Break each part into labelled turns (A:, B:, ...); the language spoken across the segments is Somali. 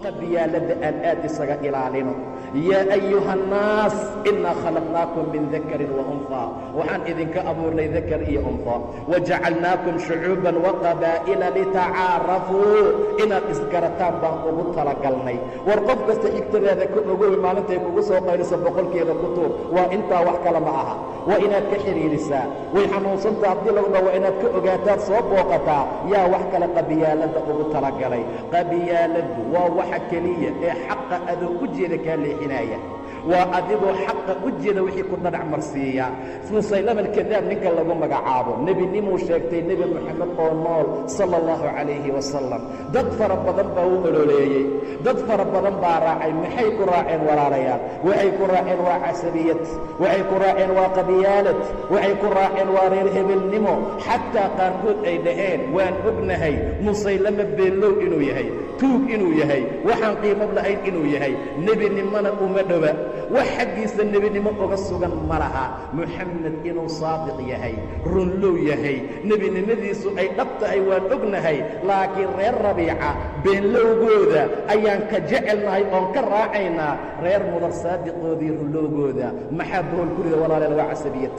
A: Qabyaaladda aan aad isaga ilaalino. Yaa ayuha annaas, innaa khalaqnaakum min dakarin wa unhaa, waxaan idinka abuurnay dakar iyo unhaa, wajacalnaakum shucuuban waqabaa'ila litacaarafuu, inaad isgarataan baan ugu talagalnay. War qof kasta xigtadaada ka ogow, maalintay kugu soo qayliso boqolkeeda ku tuur. Waa intaa, wax kale ma aha. Waa inaad ka xidhiirisaa. Way xanuunsantaa haddii lagu dhaho, waa inaad ka ogaataad soo booqataa. Yaa wax kale qabiyaaladda ugu talagalay? Qabiyaaladdu waa waxa keliya ee xaqa adoo u jeeda kaa leexinaya. Waa adigoo xaqa u jeeda wixii ku dhanac marsiiya. Musaylama alkadaab ninka lagu magacaabo nebinimuu sheegtay Nebi Moxamed oo nool sala allahu calayhi wasalam. Dad fara badan baa u ololeeyey, dad fara badan baa raacay. Maxay ku raaceen, walaalayaal? Waxay ku raaceen waa casabiyad, waxay ku raaceen waa qabiyaalad, waxay ku raaceen waa reer hebelnimo. Xataa qaarkood ay dhaheen, waan ognahay Musaylama beenlow inuu yahay, tuug inuu yahay, waxaan qiimo lahayn inuu yahay, nebinimona uma dhowa, wax xaggiisa nebinimo uga sugan ma laha. Moxamed inuu saadiq yahay, runlow yahay, nebinimadiisu ay dhab tahay waan ognahay, laakiin reer Rabiica beenlowgooda ayaan ka jecelnahay oon ka raacaynaa reer Mudar saadiqoodii runlowgooda. Maxaa bohol ku rida, walaaleel? Waa casabiyad.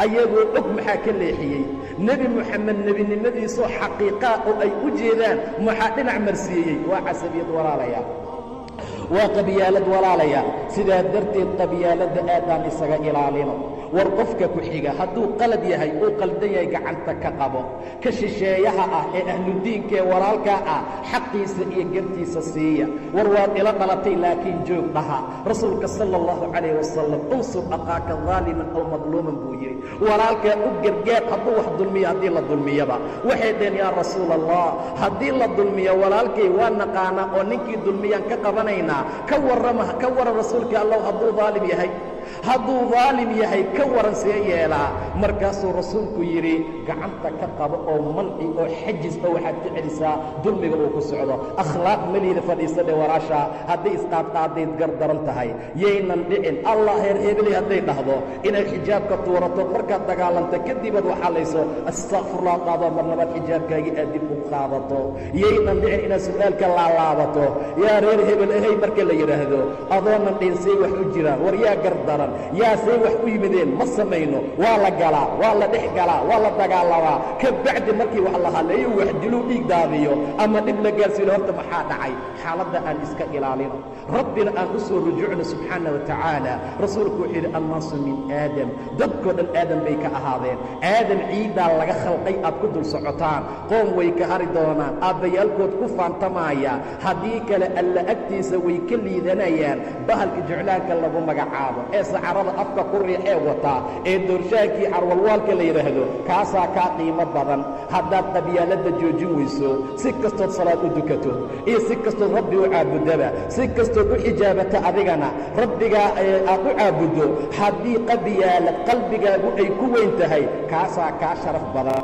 A: Ayagoo og maxaa ka leexiyey? Nebi Moxamed nebinimadiisoo xaqiiqaa oo ay u jeedaan maxaa dhinac marsiiyey? Waa casabiyad, walaalayaal, waa qabyaalad, walaalayaal. Sidaa darteed qabyaaladda aadaan isaga ilaalino. War qofka ku xiga hadduu qalad yahay, uu qaldan yahay, gacanta ka qabo. Ka shisheeyaha ah ee ahludiinkaee walaalkaa ah, xaqiisa iyo gartiisa siiya. War waad ila dhalatay, laakiin joog dhaha. Rasuulka sala allahu calayh wasalam, unsur aqaaka daaliman aw madluuman buu yidhi. Walaalkaa u gargaar hadduu wax dulmiyo, haddii la dulmiyaba. Waxay dhaheen, yaa rasuul Allah, haddii la dulmiyo walaalkay waa naqaanaa oo ninkii dulmiyaan ka qabanaynaa. Ka warrama, ka warran, rasuulka Allah, hadduu daalim yahay, hadduu daalim yahay ka waran, see yeelaa? Markaasuu rasuulku yidhi, gacanta ka qabo oo manci oo xajis oo waxaad ka celisaa dulmiga uu ku socdo. Akhlaaq meliida fadhiisadhe walaashaa hadday isqaadqaadayd gar daran tahay. Yaynan dhicin allah heer hebeley hadday dhahdo inaad xijaabka tuurato. Markaad dagaalanta kadibaad waxaalayso, astakfurlah qaado, mar labaad xijaabkaagii aad dib u qaadato. Yaynan dhicin inaad su'aalka laalaabato. Yaa reer hebel ahay marka la yidhaahdo, adoonan dhihin say wax u jiraan, war yaa gar daran, yaa say wax u yimideen, ma samayno. Waa la galaa, waa la dhex galaa, waa la dagaalamaa. Ka bacdi markii wax la haleeyo, wax diluu, dhiig daadiyo ama dhib la gaarsiino, horta maxaa dhacay? Xaaladda aan iska ilaalino, Rabbina aan u soo rujuucno subxaana wa tacaala. Rasuulku wuxuu yidhi, annaasu min Aadam, dadkoo dhan Aadam bay ka ahaadeen. Aadam ciiddaa laga khalqay aad ku dul socotaan. Qoom way ka hari doonaan aabbayaalkood ku faantamaya, haddii kale Alla agtiisa way ka liidanayaan bahalka jeclaanka lagu magacaabo ee sacarada afka ku riixee wataa ee doorshaankii carwalwaalka la yidhaahdo. Kaasaa kaa qiimo badan haddaad qabyaaladda joojin weyso. Si kastood salaad u dukato iyo si kastood Rabbi u caabuddaba, si kastood u xijaabata, adigana Rabbigaa aad u caabuddo, haddii qabyaalad qalbigaagu ay ku weyn tahay, kaasaa kaa sharaf badan,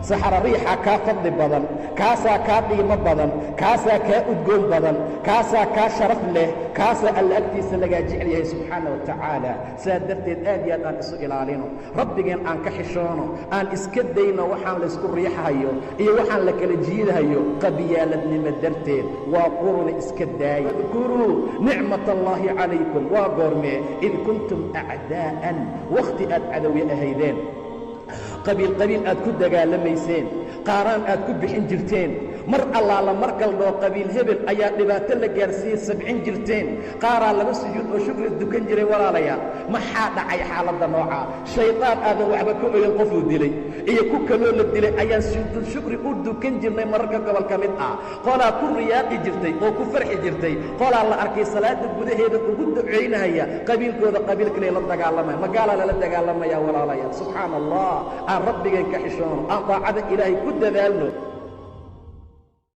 A: saxara riixaa kaa fadli badan, kaasaa kaa qiimo badan, kaasaa kaa udgoon badan, kaasaa kaa sharaf leh, kaasaa Alla agtiisa lagaa jecel yahay subxaana wa tacaala. Saa darteed aad iyo aad aan isu ilaalino, Rabbigeen aan ka xishoono, aan iska dayno waxaan laysku riixahayo iyo waxaan la kala jiidahayo qabyaaladnimo darteed. Waa quruna, iska daaya. Udkuruu nicmat allaahi calaykum. Waa goormee? Id kuntum acdaa'an, wakhti aad cadowye ahaydeen, qabiil qabiil aad ku dagaalamayseen, qaaraan aad ku bixin jirteen. Mar allaala mar kaldhoo qabiil hebel ayaa dhibaato la gaarsiiyey, sabcin jirteen, qaaraa laba sujuud oo shukri dukan jiray. Walaalayaal, maxaa dhacay xaaladda noocaa? Shaydaan aadan waxba ka ogan qofuu dilay iyo ku kaloo la dilay ayaan sujuud shukri u dukan jirnay. Mararka gobol ka mid ah qolaa ku riyaaqi jirtay oo ku farxi jirtay, qolaa la arkay salaada gudaheeda ugu ducaynaya qabiilkooda qabiil kale la dagaalamaya. Magaalaa lala dagaalamaya, walaalayaal. Subxaana Allah, aan Rabbigeen ka xishoono, aan daacada Ilaahay ku dadaalno.